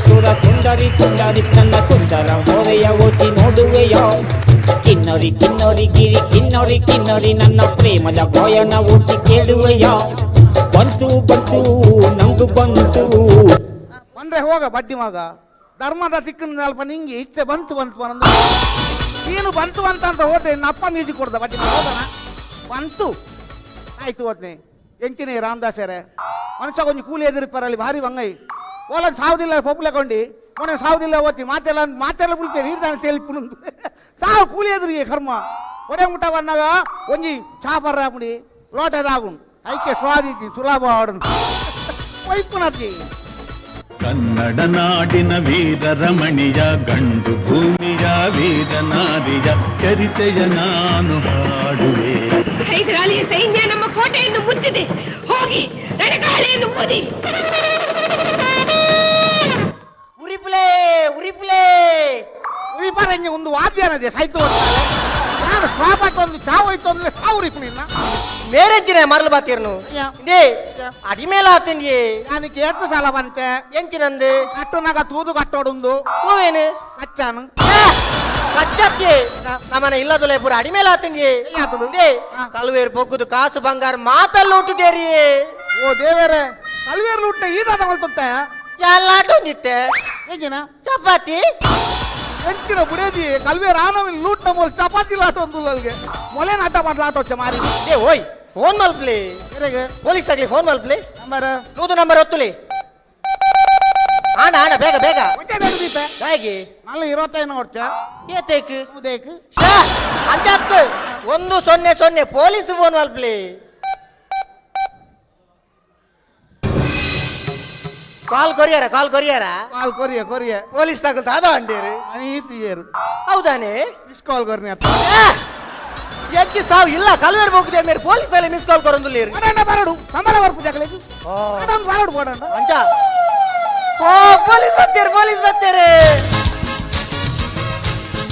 ಸುರ ಸುಂದರಿ ಸುಂದರಿ ನನ್ನ ಸುಂದರ ಮೋರೆಯ ಓಚಿ ನೋಡುವೆಯೋ. ಕಿನ್ನರಿ ಕಿನ್ನರಿ ಗಿರಿ ಕಿನ್ನರಿ ಕಿನ್ನರಿ ನನ್ನ ಪ್ರೇಮದ ಗಾಯನ ಓಚಿ ಕೇಳುವೆಯೋ. ಬಂತು ಬಂತು ನಂಗು ಬಂತು. ಬಂದ್ರೆ ಹೋಗ ಬಡ್ಡಿ ಮಗ, ಧರ್ಮದ ತಿಕ್ಕನ ಅಲ್ಪ ನಿಂಗೆ ಇತ್ತೆ ಬಂತು ಬಂತು ಬಂದು ನೀನು ಬಂತು ಅಂತ ಅಂತ ಹೋದೆ, ನಿನ್ನ ಅಪ್ಪ ಮ್ಯೂಸಿಕ್ ಕೊಡ್ದ ಬಡ್ಡಿ ಮಗ ಹೋದನ ಬಂತು ಆಯ್ತು ಹೋದ್ನೆ. ಎಂಚಿನೇ ರಾಮದಾಸರೇ ಮನುಷ್ಯ ಕೊಂಚ ಕೂಲಿ ಎದುರಿಪ್ಪರಲ್ಲಿ ಭಾರಿ ಬಂಗೈ ಓಲ ಸಾವುದಿಲ್ಲ ಪೊಪ್ಪುಲೆ ಕೊಂಡಿ ಮೊನ್ನೆ ಸಾವುದಿಲ್ಲ ಓದ್ತಿ ಮಾತೆಲ್ಲ ಮಾತೆಲ್ಲ ಬುಲ್ಪೇರು ಇರ್ತಾನೆ ತೇಲಿಪ್ಪು ಸಾವು ಕೂಲಿ ಎದುರಿಗೆ ಕರ್ಮ ಒಡೆ ಮುಟ್ಟ ಬಂದಾಗ ಒಂಜಿ ಚಾಪರ್ರ ಹಾಕುಂಡಿ ಲೋಟದಾಗುಂಡು ಐಕೆ ಸ್ವಾದಿತಿ ಸುಲಭ ಆಡುನು ವೈಪುನತಿ. ಕನ್ನಡ ನಾಡಿನ ವೀರ ರಮಣಿಯ ಗಂಡು ಭೂಮಿಯ ವೀರ ನಾರಿಯ ಚರಿತೆಯ ನಾನು ಹಾಡುವೆ. ಹೈದರಾಲಿಯ ಸೈನ್ಯ ನಮ್ಮ ಕೋಟೆಯನ್ನು ಮುತ್ತಿದೆ. ಹೋಗಿ ರಣಕಾಳೆಯನ್ನು ಊದಿ. ಉರಿಪುಲೇ ಉರಿಪುಲೇ. ಉರಿಪರಂಜೆ ಒಂದು ವಾದ್ಯನದೆ ಸಾಯ್ತು ನಾನು ಸ್ವಾಪಟ್ ಒಂದು ಚಾವು ಹೋಯ್ತು ಅಂದ್ರೆ ಸಾವು ಉರಿಪು ನಿನ್ನ. ಮೇರೆಂಚಿನ ಮರಳು ಬಾತಿರ್ನು. ಅಯ್ಯ. ಇದೇ ಅಡಿಮೇಲ ಆತನ್ಯೇ. ನಾನು ಏತ್ ಸಲ ಬಂತೆ. ಎಂಚಿನಂದು? ಕಟ್ಟುನಾಗ ತೂದು ಕಟ್ಟೋಡುಂದು. ಹೂವೇನು? ಕಚ್ಚಾನು. ಕಚ್ಚತ್ತಿ ನಮ್ಮನೆ ಇಲ್ಲದೊಲೆ ಪೂರ ಅಡಿಮೇಲ ಆತನ್ಯೇ. ಆತದು? ಇದೇ ಹಾ. ಕಲ್ವೇರು ಬೊಗ್ಗುದು ಕಾಸು ಬಂಗಾರ ಮಾತಲ್ಲ ಉಟ್ಟುದೇರಿಯೇ. ಓ ದೇವೇರೆ, ಕಲ್ವೇರ್ಲು ಹುಟ್ಟ ಈ ದಾದ ಮಲ್ತೊತ್ತ. ಎಲ್ಲ ಆಟೊಂದಿತ್ತೆ. ಹೇಗಿನ? ಚಪಾತಿ. ಎಂಚಿನ ಬುಡೇದಿ ಕಲ್ವೇರ್ ಆನವಿಲ್ ಲೂಟ್ ನಮ್ಮ ಚಪಾತಿ ಲಾಟ ಒಂದು ಅಲ್ಲಿಗೆ ಮೊಲೆ ನಾಟ ಮಾಡ್ಲ ಆಟೋಚ ಮಾರಿ. ಏ ಓಯ್, ಫೋನ್ ಮಲ್ಪ್ಲಿ. ಹೇಗೆ? ಪೊಲೀಸ್ ಆಗ್ಲಿ ಫೋನ್ ಮಲ್ಪ್ಲಿ. ನಂಬರ್? ನೂದು ನಂಬರ್ ಒತ್ತುಲಿ. ಆಣ ಆಣ, ಬೇಗ ಬೇಗ. ಒಂಚೆ ಬೇಡ ದೀಪ. ಹೇಗೆ? ನಲ್ಲ ಇರತ್ತೈನ ಹೊಡ್ಚ. ಏತೇಕ್? ಉದೇಕ್. ಶಾ ಅಂಜತ್ತು 100 ಪೊಲೀಸ್ ಫೋನ್ ಮಲ್ಪ್ಲಿ. ಕಾಲ್ ಕೊರಿಯಾರ, ಕಾಲ್ ಕೊರಿಯಾರ. ಕಾಲ್ ಕೊರಿಯ ಕೊರಿಯ. ಪೊಲೀಸ್ ತಗೊಂತ ಅದ ಅಂಡೇರು. ಅನೀತಿ ಏರು. ಹೌದಾನೆ? ಮಿಸ್ ಕಾಲ್ ಕೊರ್ನಿ ಅತ್ತ. ಹೆಚ್ಚು ಸಾವು ಇಲ್ಲ ಕಲ್ವೇರ್ ಹೋಗಿದೆ ಮೇರೆ ಪೊಲೀಸ್ ಅಲ್ಲಿ ಮಿಸ್ ಕಾಲ್ ಕೊರೊಂದುಲ್ಲೇರು. ಬಡಂಡ ಬರಡು ಸಂಬಳ ಬರ್ಪು ಜಗಲಿಗೆ ಅದೊಂದು ಬರಡು ಬೋಡಂಡ. ಅಂಚ ಓ ಪೊಲೀಸ್ ಬರ್ತಾರೆ, ಪೊಲೀಸ್ ಬರ್ತಾರೆ,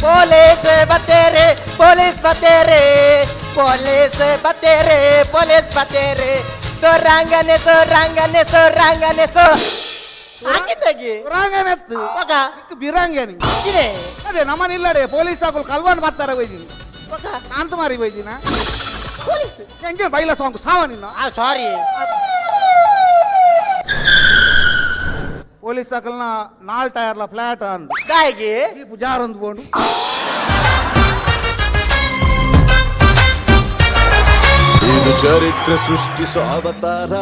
ಪೊಲೀಸ್ ಬರ್ತಾರೆ, ಪೊಲೀಸ್ ಬರ್ತಾರೆ, ಪೊಲೀಸ್ ಬರ್ತಾರೆ, ಪೊಲೀಸ್ ಬರ್ತಾರೆ. ಸೊರಂಗನೆ ಸೊರಂಗನೆ ಸೊರಂಗನೆ ಸೊ ಹಾಕಿದ್ದಾಗಿ. ಸುರಾಂಗನೆತ್ತು. ಮಗ. ಬಿರಾಂಗೇನಿ. ಇದೆ. ಅದೇ ನಮ್ಮನ ಇಲ್ಲಡೆ ಪೊಲೀಸ್ ಹಾಕಲು ಕಲ್ವನ್ ಬರ್ತಾರೆ ಬೈದಿನಿ. ಮಗ. ಕಾಂತ ಮಾರಿ ಬೈದಿನ. ಪೊಲೀಸ್. ಹೆಂಗೆ ಬೈಲ ಸಾಂಗ್ ಸಾವ ನಿನ್ನ. ಆ ಸಾರಿ. ಪೊಲೀಸ್ ಹಾಕಲ್ನ ನಾಲ್ ಟೈರ್ಲ ಫ್ಲಾಟ್ ಅಂದು. ದಾಯಿಗೆ? ಜೀಪ್ ಜಾರೊಂದು ಬೋಂಡು. ಇದು ಚರಿತ್ರೆ ಸೃಷ್ಟಿಸೋ ಅವತಾರ.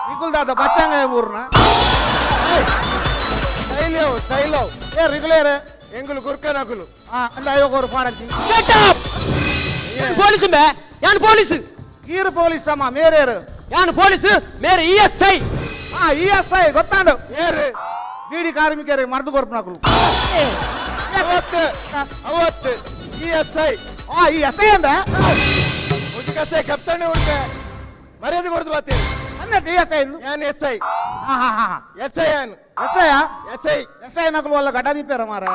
ನಿಕುಲ್ ದಾದ ಬಚ್ಚಾಂಗ ಊರ್ನ ಸ್ಟೈಲ್ ಸ್ಟೈಲ್. ಏ ರಿಗುಲೇರ್. ಎಂಗುಲು ಗುರ್ಕನಗುಲು. ಹಾ ಅಂದ ಐವಗೋರು ಪಾಡಂತಿ. ಪೊಲೀಸ್ ಬೇ ಯಾನ್ ಪೊಲೀಸ್. ಈರು ಪೊಲೀಸ್ ಅಮ್ಮ ಮೇರೇರು. ಯಾನ್ ಪೊಲೀಸ್ ಮೇರೆ ಇ ಎಸ್ I. ಹಾ ಇ ಎಸ್ I ಗೊತ್ತಾಂಡು. ಏರು? ಬೀಡಿ ಕಾರ್ಮಿಕರಿಗೆ ಮರ್ದು ಕೊರ್ಪನಕುಲು. ಅವತ್ತು ಅವತ್ತು ಇ ಎಸ್ I. ಆ ಈ ಎಸ್ I ಅಂದ. ಉಜಿಕಸೆ ಕಪ್ತಾನೆ ಉಂಟೆ ಮರ್ಯಾದೆ ಕೊಡ್ದು ಬಾತೀರಿ. ಅಂದ್ರೆ ಇ ಎಸ್ I. ಯಾನ್ ಎಸ್ I. ಹಾ ಹಾ ಹಾ. ಎಸ್ I ಯಾನ್. S I. S I. S I ನಕಲು ವಲ್ಲ ಗಡ್ಡ ದೀಪಾರ ಮಾರ.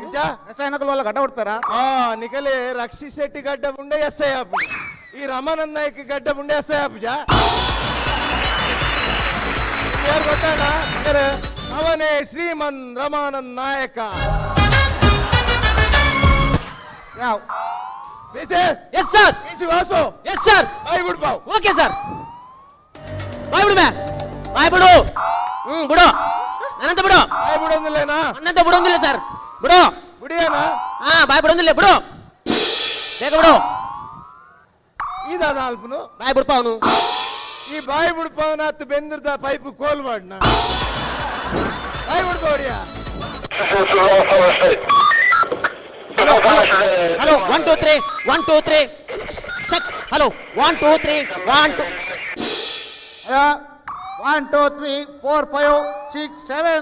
ನಿಜ. ಎಸ್ I ನಕಲು ವಲ್ಲ ಗಡ್ಡ ಹೊಡ್ತಾರ. ಆ ನಿಕಲೆ ರಕ್ಷಿ ಶೆಟ್ಟಿ ಗಡ್ಡ ಬುಂಡೆ ಎಸ್ I ಆಪು, ಈ ರಮಾನಂದ್ ನಾಯ್ಕ ಗಡ್ಡ ಬುಂಡೆ ಎಸ್ I ಆಪುಜ. ಯಾರು ಗೊತ್ತಾಡ? ಅವನೇ ಶ್ರೀಮನ್ ರಮಾನಂದ್ ನಾಯಕ. ಯಾವ? BC. Yes sir. BC Vasu. Yes sir. ಬಾಯ್ ಬಿಡ್ಪಾವ್. ಓಕೆ ಸರ್, ಬಾಯ್ ಬಿಡು ಮೇ, ಬಾಯ್ ಬಿಡು. ಹ್ಮ್ ಬಿಡು, ನನ್ನಂತ ಬಿಡು. ಬಾಯ್ ಬಿಡೋದಿಲ್ಲೇನಾ? ನನ್ನಂತ ಬಿಡೋದಿಲ್ಲ ಸರ್, ಬಿಡು. ಬಿಡಿಯೇನಾ? ಹಾ, ಬಾಯ್ ಬಿಡೋದಿಲ್ಲ, ಬಿಡು, ಬೇಗ ಬಿಡು. ಇದಾದ ಅಲ್ಪನು. ಬಾಯ್ ಬಿಡ್ಪ ಅವನು. ಈ ಬಾಯಿ ಬಿಡ್ಪವನ ಹತ್ತು ಬೆಂದಿರ್ದ ಪೈಪ್ ಕೋಲ್ ಮಾಡ್ನ boy ಬಿಡ್ಪವಡಿಯ. Hello hello, 1 2 3, 1 2 3 check. Hello, 1 2 3, 1 2. 1 2 3 4 5 6 7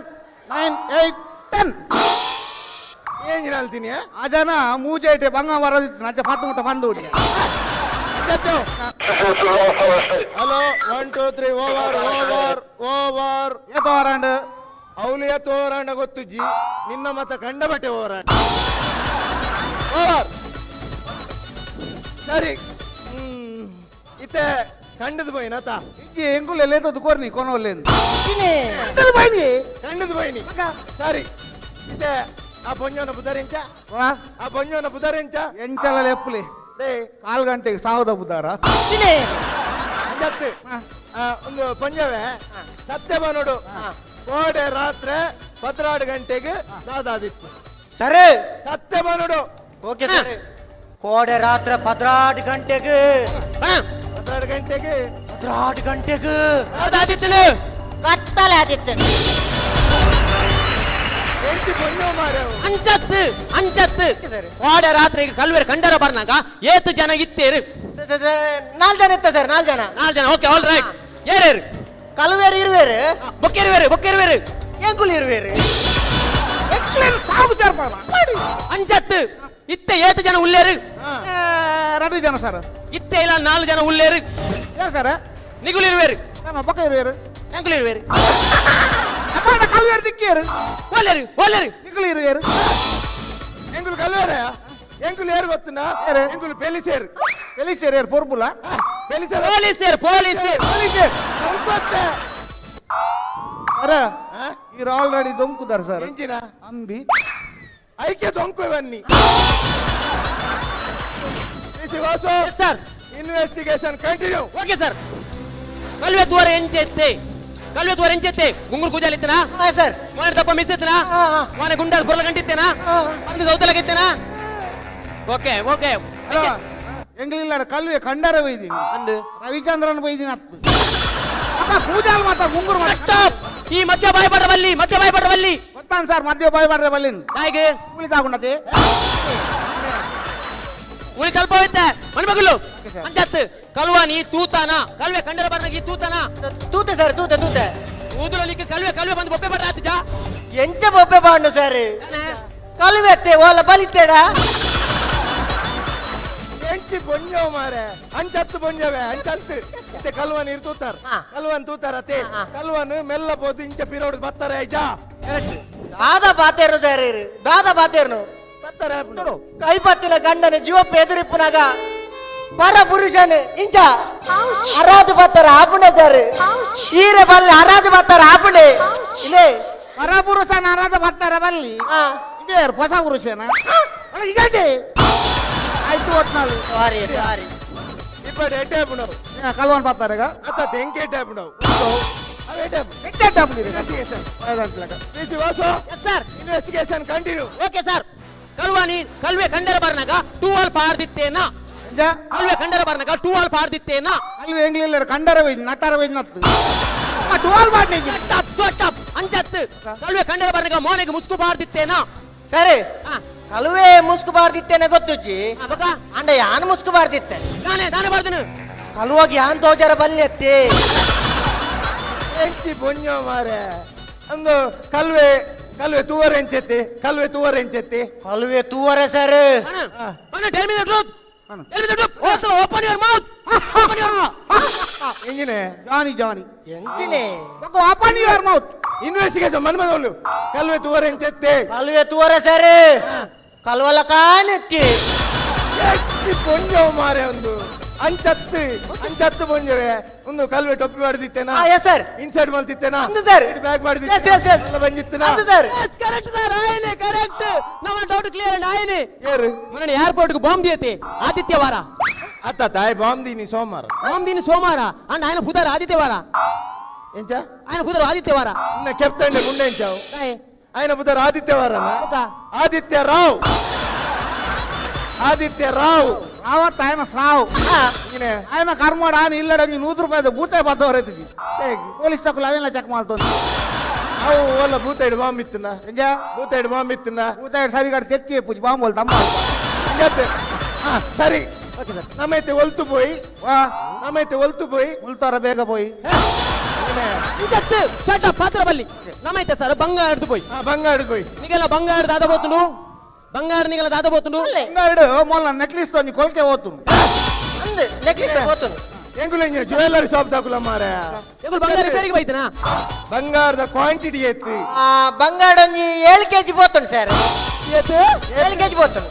9 8 10. ಏನ್ ಹೇಳ್ತೀನಿ? ಆ ಜನ ಮೂಜೆಟೆ ಬಂಗ ಬರೋದಿತ್ತು ನಜ್ಜ ಪತ್ತು ಮುಟ್ಟ ಬಂದು ಹುಡಿ. Hello, 1 2 3, over over over. ಏತೋ ವರಾಂಡ್. ಅವಳು ಏತ್ ಓವರಾಂಡ ಗೊತ್ತುಜ್ಜಿ, ನಿನ್ನ ಮತ ಕಂಡ ಬಟ್ಟೆ ಓವರಾಂಡ ಓವರ್. ಸರಿ. ಇತ್ತೆ ಕಂಡದ ಪೋಯಿನ ತಾ ಇಜ್ಜಿ ಎಂಕುಲು ಎಲ್ಲೇತದ್ದು ಕೋರ್ನಿ ಕೊನೊಲ್ಲೇಂದು ಕಂಡದ ಪೋಯಿನಿ ಕಂಡದ ಪೋಯಿನಿ ಸರಿ ಇತ್ತೆ ಆ ಪೊಂಜೋನ ಬುದಾರೆಂಚ ವಾ ಆ ಪೊಂಜೋನ ಬುದಾರೆಂಚ ಎಂಚಲ ಲೆಪ್ಪುಲೆ ಡೇ ಕಾಲ್ ಗಂಟೆಗೆ ಸಾವದ ಬುದಾರ ಅಂಜತ್ತು ಒಂದು ಪೊಂಜವೆ ಸತ್ಯ ಬನೋಡು ಕೋಡೆ ರಾತ್ರಿ 12 ಗಂಟೆಗೆ ದಾದಾದಿತ್ತು ಸರಿ ಸತ್ಯ ಬನೋಡು ಓಕೆ ಸರ್ ಕೋಡೆ ರಾತ್ರಿ 12 ಗಂಟೆಗೆ 12 ಗಂಟೆಗೆ 12 ಗಂಟೆಗೆ ಅದಾದಿತ್ತನು ಕತ್ತಲೆ ಆದಿತ್ತನು ಎಂಟು ಪೊಂಜೋ ಮಾರೇವು ಅಂಚತ್ತು ಅಂಚತ್ತು ಕೋಡೆ ರಾತ್ರಿ ಕಲ್ವೇರು ಕಂಡರ ಬರ್ನಾಗ ಏತು ಜನ ಇತ್ತೇರು ನಾಲ್ಕು ಜನ ಇತ್ತ ಸರ್, ನಾಲ್ಕು ಜನ. ನಾಲ್ಕು ಜನ, ಓಕೆ ಆಲ್ ರೈಟ್. ಏರೇರು ಕಲ್ವೇರು ಇರುವೇರು ಬೊಕ್ಕೆರುವೇರು ಬೊಕ್ಕೆರುವೇರು ಎಂಕುಲು ಇರುವೇರು ಸಾವು ಸೇರ್ಪಾಡ ಅಂಚತ್ತು ಇತ್ತೆ ಏತು ಜನ ಉಲ್ಲೇರು 2 ಜನ ಸರ್. ಇತ್ತೆ ಇಲ್ಲ 4 ಜನ ಉಲ್ಲೇರು. ಏನ್ ಸರ್? ನಿಗುಲಿರುವೇರು ನಮ್ಮ ಬೊಕ್ಕ ಇರುವೇರು ಎಂಕುಲಿರುವೇರು ಅಪ್ಪ ಕಲ್ವೇರು ತಿಕ್ಕಿಯರು ಓಲೇರು ಓಲೇರು ನಿಗುಲು ಇರುವೇರು ಎಂಗುಲು ಕಲ್ವೇರ ಎಂಗುಲು ಏರು ಗೊತ್ತುನಾ? ಏರು. ಎಂಗುಲು ಪೆಲಿಸೇರು ಪೊಲೀಸರು ಏರು ಪೊರ್ಪುಲ ಪೆಲಿಸೇರು ಪೊಲೀಸರು ಪೊಲೀಸರು ಪೊಲೀಸರು ಸಂಪತ್ತೆ ಸರ ಇವ್ರು ಆಲ್ರೆಡಿ ದೊಂಕುದಾರ ಸರ್. ಎಂಜಿನ ಅಂಬಿ ಐಕ್ಯ ದೊಂಕು ಬನ್ನಿ Vasu. Sir. Investigation continue. Okay sir. ಕಲ್ವೆ ತೋರ ಎಂಚೆತ್ತೆ ಕಲ್ವೆ ತೋರ ಎಂಚೆತ್ತೆ ಗುಂಗುರು ಕೂಜಾಲಿತ್ತನಾ? ಸರ್. ಮೋನೆ ತಪ್ಪ ಮಿಸ್ ಇತ್ತನಾ? ಮೋನೆ ಗುಂಡಾಲ್ ಬುರ್ಲ ಗಂಟಿತ್ತೇನಾ? ಬಂದು ದೌತಲಗಿತ್ತೇನಾ? ಓಕೆ ಓಕೆ ಎಂಗ್ಲಿಲ್ಲ ಕಲ್ವೆ ಕಂಡರ ಬೈದೀನಿ ಅಂದು ರವಿಚಂದ್ರನ್ ಬೈದಿನ ಅತ್ತು ಅಪ್ಪ ಪೂಜಾಲ್ ಮಾತ ಗುಂಗುರು ಮಾತ ಸ್ಟಾಪ್. ಈ ಮಧ್ಯ ಬಾಯ್ ಬರವಲ್ಲಿ ಮಧ್ಯ ಬಾಯ್ ಬರವಲ್ಲಿ ಗೊತ್ತಾನ್ ಸರ್ ಮಧ್ಯ ಬಾಯ್ ಬರ್ರೆ ಬಲ್ಲಿನ್ ನಾಯಿಗೆ ಕೂಲಿ ತಾಗುಂಡತೆ ಉಳಿ ಸ್ವಲ್ಪ ಹೋಯ್ತೆ ಮಣ್ಮಗಲು ಸರ್. ಅಂಜತ್ತು ಕಲ್ವಾನಿ ತೂತಾನ ಕಲ್ವೆ ಕಂಡರ ಬರ್ನಾಗ ಈ ತೂತಾನ ತೂತೆ ಸರ್, ತೂತೆ ತೂತೆ. ಊದುರಲಿಕ್ಕೆ ಕಲ್ವೆ ಕಲ್ವೆ ಬಂದು ಬೊಬ್ಬೆ ಬಡ್ರ ಆತು ಜಾ ಎಂಚ ಬೊಬ್ಬೆ ಬಾಂಡು ಸರ್? ಕಲ್ವೆ ಅತ್ತೆ ಓಲ ಬಲಿತೇಡ ಎಂಚಿ ಪೊಂಜೋ ಮಾರೆ ಅಂಚತ್ತು ಪೊಂಜವೆ ಅಂಚತ್ತು ಇತ್ತೆ ಕಲ್ವನ್ ಇರ್ ತೂತಾರ ಕಲ್ವನ್ ತೂತಾರ ಅತ್ತೆ ಕಲ್ವನ್ ಮೆಲ್ಲ ಪೋದು ಇಂಚ ಪಿರೋಡು ಬತ್ತಾರೆ ಐಜಾ ದಾದ ಬಾತೇರು ಸರ್, ದಾದ ಬಾತೇರ್ನು ಬತ್ತಾರೆ ಆಪುಂಡು. ಕೈ ಪತ್ತಿನ ಗಂಡನ ಜೀವಪ್ಪ ಎದುರಿಪ್ಪುನಾಗ ಪರ ಪುರುಷನ ಇಂಚ ಅರಾದು ಬತ್ತಾರ ಆಪುಣೆ ಸರ್, ಈರೆ ಬಲ್ಲೆ ಅರಾದು ಬತ್ತಾರ ಆಪುಣೆ ಇಲ್ಲೇ ಪರ ಪುರುಷ ನಾರಾದ ಬರ್ತಾರ ಬಲ್ಲಿ ಇದೇ ಹೊಸ ಪುರುಷನ ಅಲ್ಲ ಈಗಾಯ್ತೆ ಆಯ್ತು ಒಟ್ನಾಳು ಸಾರಿ ಸಾರಿ ಇಪ್ಪಡು ಎಟ್ಟೆ ಆಪುಂಡು ಕಲ್ವನ್ ಬರ್ತಾರೆ ಈಗ ಅತ್ತ ತೆಂಕೆ ಎಟ್ಟೆ ಆಪುಂಡು ಅವು ಎಟ್ಟೆ ಆಪುಂಡು. ಎಟ್ಟೆ ಆಪುಂಡು Investigation. PC Vasu. Yes sir. Investigation continue. Okay sir. ಕಲ್ವಾನಿ ಕಲ್ವೆ ಕಂಡರ ಬರ್ನಾಗ ಟೂ ಆಲ್ ಪಾರ್ದಿತ್ತೇನಾ? ಕಲ್ವೆ ಕಂಡರ ಬರ್ನಾಗ ಟೂ ಆಲ್ ಪಾರ್ದಿತ್ತೇನಾ? ಕಲ್ವೆ ಎಂಗ್ಲಿಲ್ಲ ಕಂಡರ ಬೈದ್ ನಟ್ಟಾರ ಬೈದ್ ನತ್ತು ಟುವಾಲ್ ಮಾಡಿ ಟಾಪ್ ಸೋ ಟಾಪ್ ಅಂಚತ್ತು ಕಲ್ವೆ ಕಂಡರ ಬರ್ನಾಗ ಮೋನೆಗೆ ಮುಸ್ಕು ಪಾರ್ದಿತ್ತೇನಾ? ಸರಿ ಕಲುವೆ ಮುಸ್ಕು ಬಾರ್ದಿತ್ತೇನೆ ಗೊತ್ತುಜ್ಜಿ ಬಕ ಅಂಡ ಯಾನ್ ಮುಸ್ಕು ಬಾರ್ದಿತ್ತೆ ನಾನೇ ನಾನೇ ಬರ್ತೀನಿ ಕಲುವಾಗಿ ಯಾನ್ ತೋಜಾರ ಬಲ್ಲಿ ಅತ್ತೆ ಎಂಚಿ ಪೊಂಜೋ ಮಾರೆ ಅಂದು ಕಲ್ವೆ ಕಲ್ವೆ ತೂವರ್ ಎಂಚೆತ್ತಿ ಕಲ್ವೆ ತೂವರ್ ಎಂಚೆತ್ತಿ ಕಲುವೆ ತೂವರೆ sir. Tell me the truth, tell me the truth, open your mouth, open your mouth. ಎಂಜಿನೆ Johnny Johnny ಎಂಚಿನೆ open your mouth. Investigation ಮನ್ಮದವಳು ಕಲ್ವೆ ತೂವರ್ ಎಂಚೆತ್ತೆ ಕಲುವೆ ತೂವರೆ ಸರ್, ಕಲ್ವಲ ಕಾನೆತ್ತಿ ಎಂಚಿ ಪೊಂಜೋ ಮಾರೆ ಒಂದು ಅಂಚತ್ತು ಅಂಚತ್ತು ಪೊಂಜವೆ ಒಂದು ಕಲ್ವೆ ಟೊಪ್ಪಿ ಮಾಡಿದಿತ್ತೇನಾ? Yes sir. Inside ಮಾಡ್ತಿತ್ತೇನಾ? ಅಂದು ಸರ್. ಬ್ಯಾಗ್ ಮಾಡಿದಿತ್ತೇನಾ? S S S ಎಲ್ಲ ಬಂದಿತ್ತೇನಾ? ಅಂದು sir. Yes correct sir, ಆಯನೆ ಕರೆಕ್ಟ್. ನಮ್ಮ ಡೌಟ್ ಕ್ಲಿಯರ್ ಅಂಡ್ ಆಯನೆ ಏರು ಮೊನ್ನೆ ಏರ್ಪೋರ್ಟ್ ಗೆ ಬಾಂಬ್ ದಿಯತೆ ಆದಿತ್ಯವಾರ. ಅತ್ತ ತಾಯಿ ಬಾಂಬ್ ದೀನಿ ಸೋಮವಾರ. ಬಾಂಬ್ ದಿನ ಸೋಮವಾರ ಅಂಡ್ ఆయన ಬುಧವಾರ ಆದಿತ್ಯವಾರ. ಎಂಚ ఆయన ಬುಧವಾರ ಆದಿತ್ಯವಾರ. ಇನ್ನ ಕೆಪ್ತಂಡೆ ಗುಂಡೆ ಎಂಚಾವು ఆయన ಬುಧವಾರ ಆದಿತ್ಯವಾರನ? ಆದಿತ್ಯ ರಾವ್ ಆದಿತ್ಯ ರಾವ್ ರಾವತ್ ఆయన ಸಾವು ಇಂಗಿನೆ ఆయన ಕರ್ಮಡ ಆನ ಇಲ್ಲಡ 100 ರೂಪಾಯಿದ ಬೂತೆ ಬದ್ದವರೈತಿ ಪೊಲೀಸ್ ತಕ್ಕಲು ಅವೆಲ್ಲ ಚೆಕ್ ಮಾಡ್ತೊಂದು ಅವು ಓಲ ಬೂತಾಯಿಡು ಬಾಂಬ್ ಇತ್ತನ ಎಂಜ ಬೂತಾಯಿಡು ಬಾಂಬ್ ಇತ್ತನ ಬೂತಾಯಿಡು ಸರಿಗಾಡು ತೆಚ್ಚಿ ಪೂಜಿ ಬಾಂಬ್ ತಮ್ಮ ಅಂಜತ್ತೆ ಹಾ ಸರಿ ನಮ್ಮೈತೆ ಒಲ್ತು ಪೋಯಿ ವಾ ನಮ್ಮೈತೆ ಒಲ್ತು ಪೋಯಿ ಮುಲ್ತಾರ ಬೇಗ ಪೋಯಿ ಇಂಚತ್ತು ಶಟ್ ಅಪ್ ಪಾತ್ರ ಬಲ್ಲಿ ನಮ್ಮೈತೆ ಸರ್ ಬಂಗಾರದು ಪೋಯಿ. ಹಾ ಬಂಗಾರದು ಪೋಯಿ. ನಿಗೆಲ್ಲ ಬಂಗಾರ ದಾದ పోతుండు ಬಂಗಾರ ನಿಗೆಲ್ಲ ದಾದ పోతుండు ಬಂಗಾರಡು ಮೊಲ್ಲ ನೆಕ್ಲಿಸ್ ತೋನಿ ಕೊಲ್ಕೆ ಹೋತು ಅಂದು ನೆಕ್ಲಿಸ್ ಹೋತುನು ಎಂಗುಲ ಜ್ಯುವೆಲ್ಲರಿ ಶಾಪ್ ದಾಕುಲ ಮಾರೆ ಎಂಗುಲು ಬಂಗಾರ ರಿಪೇರಿಗೆ ಬೈತನಾ? ಬಂಗಾರದ ಕ್ವಾಂಟಿಟಿ ಎತ್ತಿ ಬಂಗಾರ ಒಂಜಿ 7 ಕೆಜಿ ಪೋತುಂಡು ಸರ್. 7 ಕೆಜಿ ಪೋತುಂಡು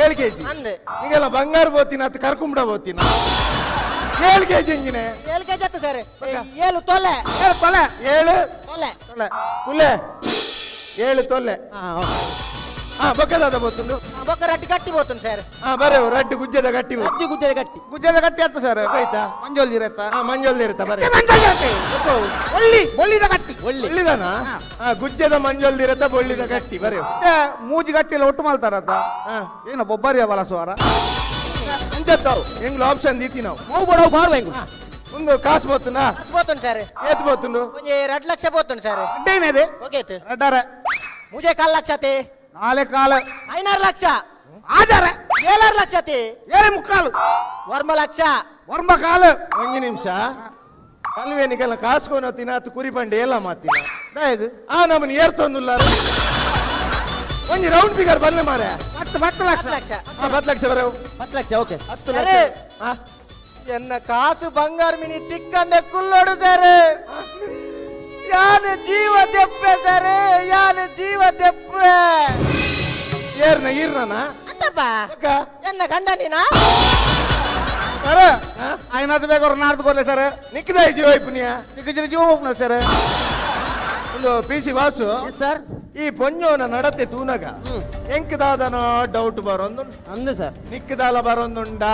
7 ಕೆಜಿ ಅಂದು ನಿಗೆಲ್ಲ ಬಂಗಾರ ಬೋತಿನ ಅತ್ತು ಕರ್ಕುಂಬಡ ಬೋತಿನ. 7 ಕೆಜಿ ಇಂಜಿನೆ 7 ಕೆಜಿ ಅತ್ತ ಸರ್ 7 ತೊಲೆ 7 ತೊಲೆ 7 ತೊಲೆ ತೊಲೆ ಕುಲೆ 7 ತೊಲೆ ಹಾ ಬೊಕ್ಕದಾದ ಬೋತುಂಡು ಬೊಕ್ಕ ರಡ್ಡು ಗಟ್ಟಿ ಬೋತುಂಡು ಸರ್ ಹಾ ಬರೆ ರಡ್ಡು ಗುಜ್ಜದ ಗಟ್ಟಿ ರಜ್ಜು ಗುಜ್ಜದ ಗಟ್ಟಿ ಗುಜ್ಜದ ಗಟ್ಟಿ ಆತ ಸರ್ ಆಯ್ತಾ ಮಂಜೋಲ್ ಇರತ್ತ ಹಾ ಮಂಜೋಲ್ ಇರುತ್ತ ಬರೆ ಒಳ್ಳಿ ಒಳ್ಳಿದ ಗಟ್ಟಿ ಒಳ್ಳಿದನ ಹಾ ಗುಜ್ಜದ ಮಂಜೋಲ್ ಇರತ್ತ ಬೊಳ್ಳಿದ ಗಟ್ಟಿ ಬರೆ ಮತ್ತೆ ಮೂಜಿ ಗಟ್ಟಿ ಎಲ್ಲ ಒಟ್ಟು ಮಾಡ್ತಾರತ್ತ ಏನು ಬೊಬ್ಬರಿಯ ಬಲಸುವಾರ ಅಂಜತ್ತಾವು ಹೆಂಗ್ಲ ಆಪ್ಷನ್ ದೀತಿ ನಾವು ಮೌ ಬಡವು ಬಾರುವ ಹೆಂಗು ಒಂದು ಕಾಸು ಬೋತುನಾ ಕಾಸು ಬೋತುಂಡು ಸರ್ ಏತ್ ಬೋತುಂಡು ಒಂಜಿ 2 ಲಕ್ಷ ಬೋತುಂಡು ಸರ್ ಅಡ್ಡೇನಿದೆ ಓಕೆ ಆಯ್ತು ಅಡ್ಡಾರೆ ಮುಜೆ ಕಾಲ್ ಲಕ್ಷ ಆತೆ ನಾಳೆ ಕಾಲ 5 ಲಕ್ಷ ಆಜಾರೆ 7 ಲಕ್ಷ ಆತೆ 7 ಮುಕ್ಕಾಲು 1 ಲಕ್ಷ ವರ್ಮ ಕಾಲು ಒಂಜಿ ನಿಮಿಷ ಕಲ್ವೇನಿಗೆಲ್ಲ ಕಾಸ್ಕೊನೋ ತಿನ್ನಾತು ಕುರಿ ಬಂಡೆ ಎಲ್ಲ ಮಾತಿನ ಇದು ಆ ನಮ್ಮನ್ನ ಏರ್ತೊಂದುಲ್ಲ ಒಂಜಿ ರೌಂಡ್ ಫಿಗರ್ ಬಲ್ಲೆ ಮಾರೆ 10 10 ಲಕ್ಷ 10 ಲಕ್ಷ 10 ಲಕ್ಷ ಬರವು 10 ಲಕ್ಷ ಓಕೆ 10 ಲಕ್ಷ ಎನ್ನ ಕಾಸು ಬಂಗಾರ ಮಿನಿ ತಿಕ್ಕಂದೆ ಕುಲ್ಲೋಡು ಸರ್ ಯಾನು ಜೀವ ತೆಪ್ಪೆ ಸರ್ ಯಾನು ಜೀವ ತೆಪ್ಪೆ ಏರ್ನ ಈರ್ನ ಅಂತಪ್ಪ ಎನ್ನ ಗಂಡ ನೀನಾ ಸರ್ ಐನಾದ್ರು ಬೇಗ ನಾಡ್ದು ಕೊಡ್ಲೆ ಸರ್ ನಿಕ್ಕದ ಜೀವ ಇಪ್ಪುನಿಯ ನಿಕ್ಕಜಿನ ಜೀವ ಹೋಗ್ನ ಸರ್ ಒಂದು ಪಿ ಸಿ ವಾಸು ಸರ್ ಈ ಪೊಂಜೋನ ನಡತೆ ತೂನಗ ಎಂಕದಾದನ ಡೌಟ್ ಬರೊಂದು ಅಂದು ಸರ್ ನಿಕ್ಕದಾಲ ಬರೊಂದುಂಡ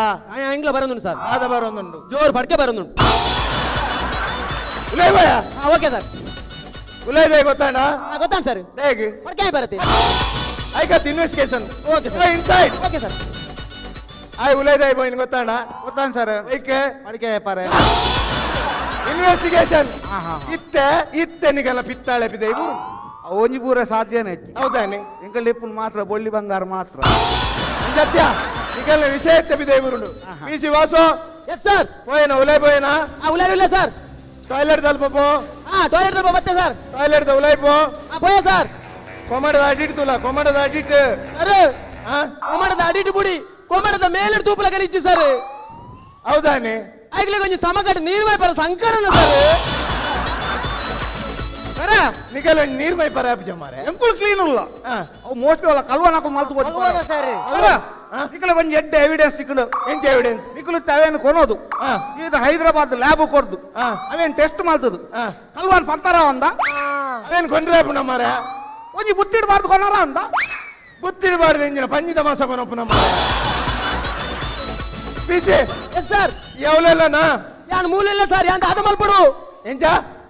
ಎಂಗ್ಲ ಬರೋದುಂಡು ಸರ್ ಆದ ಬರೊಂದುಂಡು ಜೋರು ಪಡ್ಕೆ ಬರೋದುಂಡು ಉಲೈ ಓಕೆ ಸರ್ ಉಲೈದೆ ಗೊತ್ತಾಣ ಗೊತ್ತಾಣ ಸರ್ ಹೇಗೆ ಪಡ್ಕೆ ಬರತ್ತೆ I got investigation okay sir inside okay sir I ಉಲೈದೆ ಬೋಯಿನ್ ಗೊತ್ತಾಣ ಗೊತ್ತಾನ ಸರ್ ಓಕೆ ಮಡಿಕೆ ವ್ಯಾಪಾರ ಇನ್ವೆಸ್ಟಿಗೇಷನ್ ಇತ್ತೆ ಇತ್ತೆ ನಿಗಲ ಪಿತ್ತಾಳೆ ಪಿದೆ ಇವರು ಒಂಜಿ ಪೂರ ಸಾಧ್ಯನೇ ಹೌದಾನೆ ಎಂಕಲ್ ಇಪ್ಪುನ್ ಮಾತ್ರ ಬೊಳ್ಳಿ ಬಂಗಾರ ಮಾತ್ರ ಸತ್ಯ ನಿಗಲ ವಿಷಯ ಇತ್ತೆ ಪಿದೆ ಇವರು P C Vasu yes sir ಪೋಯನ ಉಲೈ ಪೋಯನ ಉಲೈ ಇಲ್ಲ ಸರ್ ಟಾಯ್ಲೆಟ್ ತಲ್ಪ ಪೋ ಟಾಯ್ಲೆಟ್ ತಲ್ಪ ಮತ್ತೆ ಸರ್ ಟಾಯ್ಲೆಟ್ the ಉಲೈ ಪೋ ಪೋಯ ಸರ್ ಕೊಮಡದ ಅಡಿಟ್ ತುಲ ಕೊಮಡದ ಅಡಿಟ್ ಸರ್ ಕೊಮಡದ ಅಡಿಟ್ ಬುಡಿ ಕೊಮಡದ ಮೇಲೆ ತೂಪಲ ಗಲಿಚ್ಚಿ ಸರ್ ಹೌದಾನೆ ಆಗಲೇ ಕೊಂಚ ಸಮಗಡ ನೀರು ಮೈ ಪರ ಸಂಕರನ ಸರ್ ಸರ ನಿಗಲ ನೀರ್ ಮೈ ಪರ ಅಪ್ಜ ಮಾರೆ ಎಂಕುಲು ಕ್ಲೀನ್ ಉಲ್ಲ ಅವು ಮೋಸ್ಟ್ಲಿ ಅಲ್ಲ ಕಲ್ವನ ಹಾಕೊಂಡು ಮಲ್ತು ಕಲ್ವನ ಸರ್ ನಿಕಲ ಒಂಜಿ ಎಡ್ಡೆ ಎವಿಡೆನ್ಸ್ ಸಿಕ್ಕಡು ಎಂಚ ಎವಿಡೆನ್ಸ್ ನಿಕುಲು ಅವೇನು ಕೊನೋದು ಇದು ಹೈದರಾಬಾದ್ ಲ್ಯಾಬ್ ಕೊಡ್ದು ಅವೇನು ಟೆಸ್ಟ್ ಮಾಡ್ತದು ಕಲ್ವಾನ್ ಪತ್ತಾರ ಅಂದ ಅವೇನು ಕೊಂಡ್ರೆ ಮಾರೆ ಒಂಜಿ ಬುತ್ತಿಡಬಾರ್ದು ಕೊನಾರ ಅಂದ ಬುತ್ತಿಡಬಾರ್ದು ಎಂಜಿನ ಪಂಜಿದ ಮಾಸ ಕೊನಪ್ಪು ನಮ್ಮ ಪಿಸಿ ಎಸ್ ಸರ್ ಯಾವಲೆಲ್ಲನಾ ಯಾನ್ ಮೂಲ ಇಲ್ಲ ಸರ್ ಯಾನ್ ದಾದ ಮಲ್ಪಡು ಎಂಚ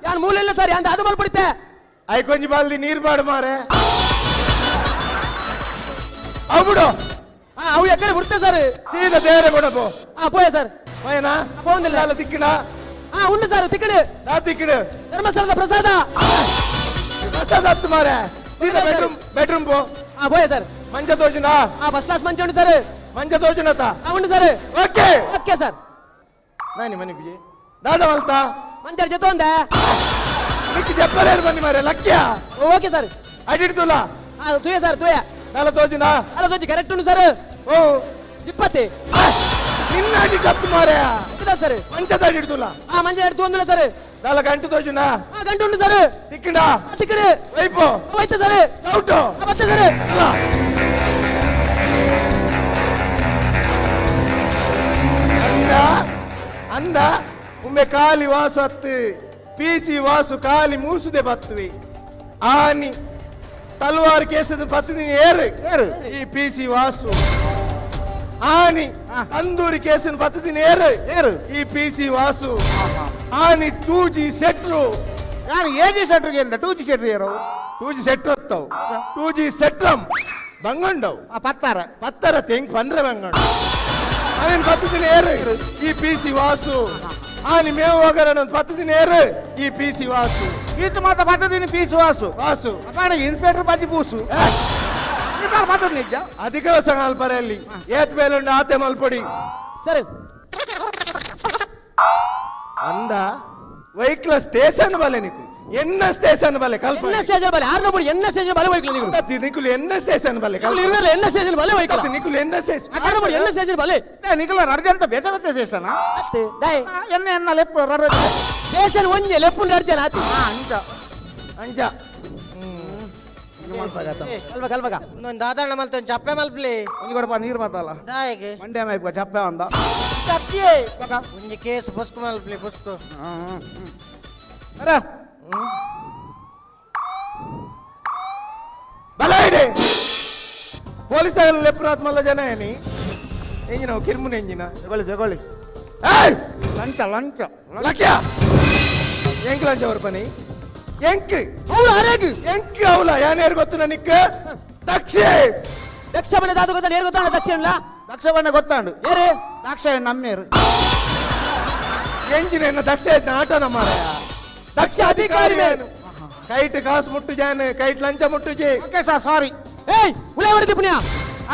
ಯಾನ್ ಮೂಲ ಇಲ್ಲ ಸರ್ ಯಾನ್ ದಾದ ಮಲ್ಪಡಿತೆ I ಕೊಂಜಿ ಬಾಲ್ದಿ ನೀರ್ ಬಾಡು ಮಾರೆ ಅವು ಅವು ಎಕ್ಕಡೆ ಬಿಡ್ತೆ ಸರ್ ಸೀದಾ ಬೇರೆ ಕೊಡಪೋ ಪೋಯ ಸರ್ ಪೋಯನಾ ಪೋಂದಿಲ್ಲ ಅಲ್ಲ ತಿಕ್ಕಿಡ ಉಂಡು ಸರ್ ತಿಕ್ಕಡು ನಾ ತಿಕ್ಕಿಡು ಧರ್ಮಸ್ಥಳದ ಪ್ರಸಾದ ಪ್ರಸಾದ ಹತ್ತು ಮಾರೆ ಸೀದಾ ಬೆಡ್ರೂಮ್ ಬೆಡ್ರೂಮ್ ಪೋ ಪೋಯ ಸರ್ ಮಂಚ ತೋಜುನಾ ಫಸ್ಟ್ ಕ್ಲಾಸ್ ಮಂಚ ಉಂಡು ಸರ್ ಮಂಚ ತೋಜುನತ ಉಂಡು ಸರ್ ಓಕೆ ಓಕೆ ಸರ್ ನಾನಿ ಮನಿ ಬಿಜಿ ದಾದ ಮಲ್ತಾ ಮಂಚ ಜೊತೆ ಒಂದ ನಿಕ್ಕಿ ಜಪ್ಪಲೇರು ಬನ್ನಿ ಮಾರೆ ಲಕ್ಕಿಯ ಓಕೆ ಸರ್ ಅಡಿಡ್ದುಲ ತೂಯ ಸರ್ ತೂಯ ದಾಲ ತೋಜುನಾ ಅಲ್ಲ ತೋಜಿ ಕರೆಕ್ಟ್ ಉಂಡು ಸರ್ ಓ ಜಿಪ್ಪತ್ತೆ ನಿನ್ನ ಅಡಿ ತಪ್ಪು ಮಾರೆ ಸರ್ ಮಂಚದ ಅಡಿಡ್ದುಲ ಮಂಚ ಅಡಿ ಒಂದುಲ ಸರ್ ದಾಲ ಗಂಟು ತೋಜುನಾ ಗಂಟು ಉಂಡು ಸರ್ ತಿಕ್ಕಿಡ ತಿಕ್ಕಡು ವೈಪು ಹೋಯ್ತು ಸರ್ ಚೌಟು ಮತ್ತೆ ಸರ್ ಅಂದ ಅಂದ ಒಮ್ಮೆ ಕಾಲಿ ವಾಸು ಹತ್ತು ಪೀಸಿ ವಾಸು ಕಾಲಿ ಮೂಸುದೆ ಬತ್ತುವೆ ಆನಿ ತಲ್ವಾರ್ ಕೇಸದ ಪತ್ತಿನ ಏರು ಏರು ಈ ಪೀಸಿ ವಾಸು ಆನಿ ತಂದೂರಿ ಕೇಸನ್ ಪತ್ತಿನ ಏರು ಏರು ಈ ಪೀಸಿ ವಾಸು ಆನಿ 2G ಸೆಟ್ರು ಯಾರು ಎ ಜಿ ಸೆಟ್ರಿಗೆ ಎಂದ 2G ಸೆಟ್ರು ಏರು 2G ಸೆಟ್ರು ಹತ್ತವು 2G ಸೆಟ್ರಂ ಬಂಗಂಡವು ಪತ್ತಾರ ಪತ್ತರ ತೆಂಗ್ ಪಂದ್ರೆ ಬಂಗಂಡು ಅವೇನು 10 ದಿನ ಏರು ಈ ಪಿ ಸಿ ವಾಸು ಆನಿ ಮೇವು ಹೋಗರ 10 ದಿನ ಏರು ಈ ಪಿ ಸಿ ವಾಸು ಈತ ಮಾತ್ರ 10 ದಿನ ಪಿ ಸಿ ವಾಸು ವಾಸು ಅಕಾಡ ಇನ್ಸ್ಪೆಕ್ಟರ್ ಬಾಜಿ ಪೂಸು ಈತ ಮಾತ್ರ ನಿಜ ಅಧಿಕ ಸಂಗಲ್ಪರೆಯಲ್ಲಿ ಏತ್ ಮೇಲುಂಡು ಆತೆ ಮಲ್ಪೊಡಿ ಸರ್ ಅಂದ ವೈಕ್ಲ ಸ್ಟೇಷನ್ ಬಲೆ ನಿಕು ಎನ್ನ ಸ್ಟೇಷನ್ ಬಲೆ ಕಲ್ಪ ಎನ್ನ ಸ್ಟೇಷನ್ ಬಲೆ ಆರ್ನ ಬುಡಿ ಎನ್ನ ಸ್ಟೇಷನ್ ಬಲೆ ವೈಕ್ಲ ನಿಕುಲು ನಿಕುಲು ಎನ್ನ ಸ್ಟೇಷನ್ ಬಲೆ ನಿಕುಲು ಇರುವೆಲ್ಲ ಎನ್ನ ಸ್ಟೇಷನ್ ಬಲೆ ವೈಕ್ಲ ನಿಕುಲು ಎನ್ನ ಸ್ಟೇಷನ್ ಆರ್ನ ಬುಡಿ ಎನ್ನ ಸ್ಟೇಷನ್ ಬಲೆ ನಿಕುಲ ರಡ್ಜಂತ ಬೇತೆ ಬೇತೆ ಸ್ಟೇಷನ್ ಅತ್ತೆ ಡೈ ಎನ್ನ ಎನ್ನ ಲೆಪ್ಪು ರಡ್ಜ ಸ್ಟೇಷನ್ ಒಂಜೆ ಲೆಪ್ಪು ರಡ್ಜನ ಆತಿ ಅಂಚ ಅಂಚ ಕಲ್ಬ ಕಲ್ಬಗ ಇನ್ನೊಂದು ದಾದಾಣ ಮಲ್ತ ಚಪ್ಪೆ ಮಲ್ಪ್ಲಿ ಒಂಜಿ ಕೊಡಪ ನೀರು ಮಾತಲ್ಲ ದಾಯಗೆ ಮಂಡ್ಯ ಮೈಪ ಚಪ್ಪೆ ಅಂದ ಅಂಚತ್ತಿಯೇ ಒಂಜಿ ಕೇಸ್ ಪುಸ್ಕು ಮಲ್ಪ್ಲಿ ಪುಸ್ಕು. ಅರೆ ಬಲ ಇದೆ ಪೊಲೀಸ್ ಲೆಪ್ಪನಾಥ್ ಮಲ್ಲ ಜನ ಏನಿ ಎಂಜಿನ ಕಿರ್ಮುನ ಎಂಜಿನ ಜಗೊಳ್ಳಿ ಜಗೊಳ್ಳಿ. ಏಯ್! ಲಂಚ ಲಂಚ. ಲಕ್ಯ ಎಂಕ್ ಲಂಚ ಬರ್ಪನಿ ಎಂಕ್? ಅವಳು ಅರೇಗ್. ಎಂಕ್ ಅವಲ ಯಾನೇರು ಗೊತ್ತು ನನಕ್ ದಕ್ಷೆ. ದಕ್ಷ ಮನೆ ದಾದು ಗೊತ್ತಾ? ನೇರು ಗೊತ್ತಾಣ ದಕ್ಷಿಣ. ದಕ್ಷ ಬಣ್ಣ ಗೊತ್ತಾಂಡು. ಏರು? ದಕ್ಷ ನಮ್ಮೇರು. ಎಂಜಿನ ಎನ್ನ ದಕ್ಷ ಆಟನ ಮಾರಾಯ ದಕ್ಷ ಅಧಿಕಾರಿ ಮೇನು ಕೈಟ್ ಕಾಸು ಮುಟ್ಟು ಜಾನ್ ಕೈಟ್ ಲಂಚ ಮುಟ್ಟು G. Okay sir, ಸಾರಿ. ಏಯ್, ಉಳೆ ಹೊಡೆದಿ ಪುಣ್ಯ.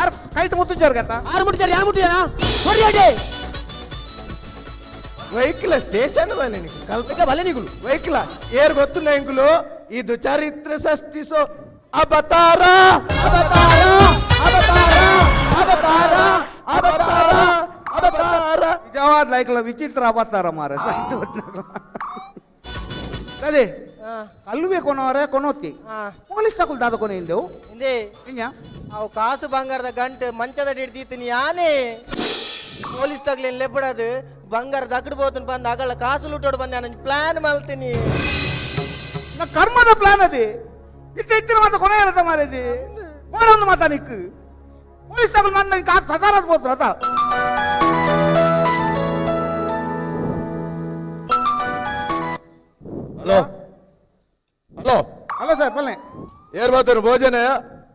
ಆರ್ ಕೈಟ್ ಮುತ್ತುಜಾರ್ ಗತ್ತ. ಆರು ಮುಟ್ಟಿದ್ದಾರೆ, ಯಾರು ಮುಟ್ಟಿದಾನ ಹೊರಿಯಾಡೆ. ವೆಹಿಕಲ್ ಸ್ಟೇಷನ್ ಬನ್ನಿ ಕಲ್ಪ. ಬಲೆ ನೀಗುಲು. ವೆಹಿಕಲ್ ಏರ್ ಗೊತ್ತು ಎಂಕುಲು ಇದು ಚರಿತ್ರೆ ಸೃಷ್ಟಿಸೋ ಅವತಾರ. ಅವತಾರ ಅವತಾರ ಅವತಾರ ಅವತಾರ. ಅವತಾರ. ನಿಜವಾದ ಲೈಕ್ಲ ವಿಚಿತ್ರ ಅವತಾರ ಮಾರ ಸಾಯ್ತು. ಅದೇ ಕಲ್ಲುವೆ ಕೊನವರೆ ಕೊನೋತಿ. ಪೊಲೀಸ್ ತಗೊಳ್ ದಾದ ಕೊನೆ ಇಂದೆವು. ಇಂದೇ. ಇನ್ಯಾ? ಅವು ಕಾಸು ಬಂಗಾರದ ಗಂಟು ಮಂಚದ ಹಿಡ್ದಿತ್ತೀನಿ ಯಾನೇ ಪೊಲೀಸ್ ತಗ್ಲೇನು ಲೆಬ್ಬಡದು ಬಂಗಾರ ದಗಡ್ ಬೋತನ್ ಬಂದು ಆಗಲ್ಲ ಕಾಸು ಲುಟ್ಟೋಡು ಬಂದೆ ನಾನು ಪ್ಲಾನ್ ಮಲ್ತೀನಿ. ನಾ ಕರ್ಮದ ಪ್ಲಾನ್ ಅದೇ ಇತ್ತ ಇತ್ತಿನ ಮಾತ ಕೊನೆ ಇರತ್ತ ಮಾರೇದಿ ಒಂದು ಮಾತಾ ನಿಕ್ಕು ಪೊಲೀಸ್ ತಗೊಳ್ ಮಾತ ನನಗೆ ಕಾಸು ಸಸಾರದ್ ಬೋತ್ರ ಅತ. Hello hello. ಹಲೋ ಸರ್, ಪಲ್ಲೆ. ಏರ್ ಬಾತರು ಭೋಜನ?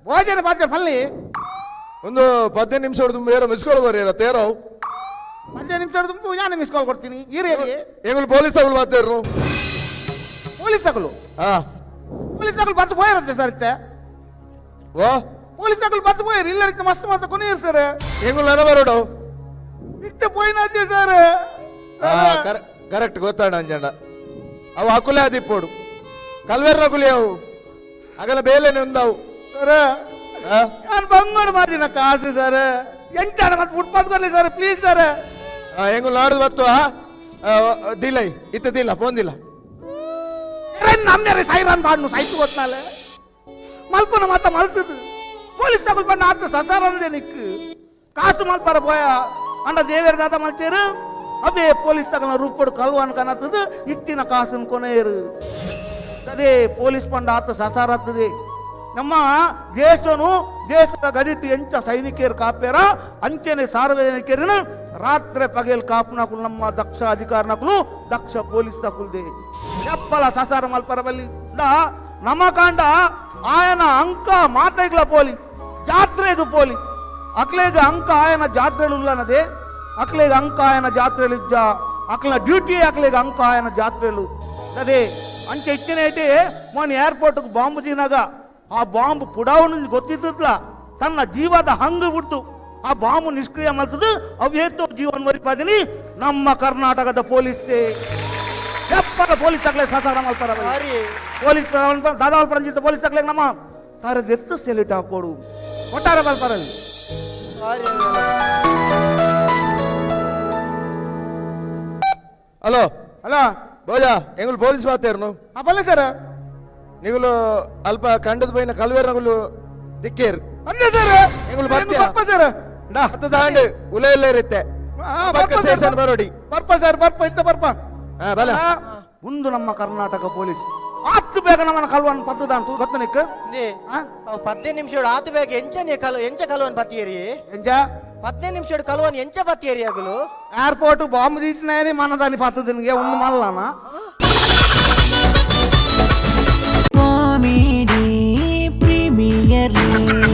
ಭೋಜನ ಪಾತ್ರೆ ಫಲ್ಲಿ. ಒಂದು 15 ನಿಮಿಷ ತುಂಬ ಏರೋ ಮಿಸ್ ಕಾಲ್ ಬರ್ರಿ ತೇರೋ. 15 ನಿಮಿಷ ತುಂಬ ಯಾನೆ ಮಿಸ್ ಕಾಲ್ ಕೊಡ್ತೀನಿ ಈ ರೀತಿ. ಎಂಗುಲು ಪೊಲೀಸ್ ತಗೊಳ್ ಬಾತೇರು. ಪೊಲೀಸ್ ತಗೊಳು? ಹಾ. ಪೊಲೀಸ್ ತಗೊಳ್ ಬಸ್ ಪೋಯಿರತ್ತೆ ಸರ್ ಇತ್ತೆ. ಓ. ಪೊಲೀಸ್ ತಗೊಳ್ ಬಸ್ ಪೋಯಿರ್ ಇಲ್ಲ ಇತ್ತೆ ಮಸ್ತ್ ಮಸ್ತ್ ಕೊನೆಯಿರು ಸರ್. ಎಂಗುಲು ನನ ಬರೋಡು. ಇತ್ತೆ ಪೋಯಿನಾತೆ ಸರ್. ಕರೆಕ್ಟ್ ಗೊತ್ತಾಣ ಅಂಜಣ್ಣ ಅವು ಅಕುಲೆ ಅದಿಪ್ಪೋಡು ಕಲ್ವೆರ್ನ ಅಕುಲೆ ಅವು ಅಗಲ ಬೇಲೆನೆ ಉಂದವು. ಸರ್, ನಾನು ಬಂಗೋಡು ಮಾತಿನ ಕಾಸು ಸರ್ ಎಂಚಾನ ಮತ್ತೆ ಫುಟ್ಪಾತ್ ಕೊಡ್ಲಿ ಸರ್, ಪ್ಲೀಸ್ ಸರ್. ಎಂಗುಲು ನಾಡ್ದು ಬತ್ತು ದಿಲೈ ಇತ್ತ ದಿಲ್ಲ ಫೋನ್ ದಿಲ್ಲ. ನಮ್ಮೇರೆ ಸೈರಾನ್ ಬಾಡ್ನು ಸೈತು ಗೊತ್ತಾಲೆ ಮಲ್ಪನ ಮಾತ ಮಲ್ತದು ಪೊಲೀಸ್ ತಗೊಳ್ ಬಂದ ಆತ ಸಸಾರಂದೆ ನಿಕ್ಕು ಕಾಸು ಮಲ್ಪಾರ ಪೋಯ ಅಂಡ ದೇವೇರ ದಾದ ಮಲ್ತೇರು ಅವೇ ಪೊಲೀಸ್ ತಗಲ ರೂಪಡು ಕಲ್ವಾನ್ ಕನತದು ಇತ್ತಿನ ಕಾಸನ್ ಕೊನೆಯರು ಅದೇ ಪೊಲೀಸ್ ಪಂಡ ಆತ ಸಸಾರತ್ತದೆ. ನಮ್ಮ ದೇಶನು ದೇಶದ ಗಡಿಟ್ಟು ಎಂಚ ಸೈನಿಕರು ಕಾಪೇರ ಅಂಚೆನೆ ಸಾರ್ವಜನಿಕರಿನ ರಾತ್ರಿ ಪಗೇಲ್ ಕಾಪುನಕುಲು ನಮ್ಮ ದಕ್ಷ ಅಧಿಕಾರನಕುಲು ದಕ್ಷ ಪೊಲೀಸ್ ತಕುಲ್ದೆ ಎಪ್ಪಲ ಸಸಾರ ಮಲ್ಪರ ಬಲ್ಲಿ ನಮಕಾಂಡ ಆಯನ ಅಂಕ ಮಾತೆಗ್ಲ ಪೋಲಿ ಜಾತ್ರೆಗೂ ಪೋಲಿ ಅಕ್ಲೇಗ ಅಂಕ ಆಯನ ಜಾತ್ರೆలు ಉಲ್ಲನದೆ ಅಕ್ಲೇಗ ಅಂಕ ಆಯನ ಜಾತ್ರೆలు ಇಜ್ಜ ಅಕ್ಲ ಡ್ಯೂಟಿ ಅಕ್ಲೇಗ ಅಂಕ ಆಯನ ಜಾತ್ರೆలు ಅದೇ ಅಂಚೆ ಇಚ್ಚಿನ అయితే ಮೊನ್ನೆ ಏರ್ಪೋರ್ಟ್ಗೆ ಬಾಂಬ್ ತಿನ್ನಾಗ ಆ ಬಾಂಬ್ ಪುಡಾವನ ಗೊತ್ತಿದ್ದಲ್ಲ ತನ್ನ ಜೀವದ ಹಂಗು ಬಿಡ್ತು ಆ ಬಾಂಬ್ ನಿಷ್ಕ್ರಿಯ ಮಾಡ್ತದ್ದು ಅವ್ಯೇತೋ ಜೀವನ ಮರಿಪಾದಿನಿ ನಮ್ಮ ಕರ್ನಾಟಕದ ಪೊಲೀಸ್ ಎಪ್ಪರ ಪೊಲೀಸ್ ತಗಲೆ ಸಹಕಾರ ಮಾಡ್ತಾರ. ಸಾರಿ. ಪೊಲೀಸ್ ದಾದಾವಲ್ ಪರಂಜಿತ ಪೊಲೀಸ್ ತಗಲೆ ನಮ್ಮ ತಾರದ್ದು ಎತ್ತು ಸೆಲ್ಯೂಟ್ ಹಾಕೋಡು ಒಟ್ಟಾರೆ ಬಲ್ಪಾರಲ್ಲಿ. ಸಾರಿ. ಹಲೋ. ಹಲೋ. ಭೋಜ ಎಂಗುಲು ಪೊಲೀಸ್ ಬಾತೇರ್ನು. ಆ ಬಲ್ಲೆ ಸರ್. ನಿಗುಲು ಅಲ್ಪ ಕಂಡದ ಪೋಯಿನ ಕಲ್ವೇರ್ನಗುಲು ದಿಕ್ಕೇರು. ಅಂದೆ ಸರ್. ಎಂಗುಲು ಬರ್ತೀಯ? ಬರ್ಪ ಸರ್. ಹತ್ತು ದಾಂಡು ಉಲೆ ಇಲ್ಲ ಇರುತ್ತೆ ಸ್ಟೇಷನ್ ಬರೋಡಿ. ಬರ್ಪ ಸರ್, ಬರ್ಪ ಇತ್ತ ಬರ್ಪ. ಹಾ ಬಲ. ಒಂದು ನಮ್ಮ ಕರ್ನಾಟಕ ಪೊಲೀಸ್ ಆತು ಬೇಗ ನಮ್ಮನ್ನ ಕಲ್ವನ್ ಪತ್ತದ ಅಂತ ಗೊತ್ತನಿಕ್. ಇಂದೇ ಅವು 15 ನಿಮಿಷ ಆತು ಬೇಗ ಎಂಚನೆ ಕಲು ಎಂಚ ಕಲುವನ್ ಪತ್ತಿಯರಿ. ಎಂಜ? 15 ನಿಮಿಷ ಕಲುವನ್ ಎಂಚ ಪತ್ತಿಯರಿ ಅಗಲು. ಏರ್ಪೋರ್ಟ್ ಬಾಂಬ್ తీసినాయని మన దాన్ని పత్తదినికి ಒಂದು మళ్ళానా. Comedy Premier League.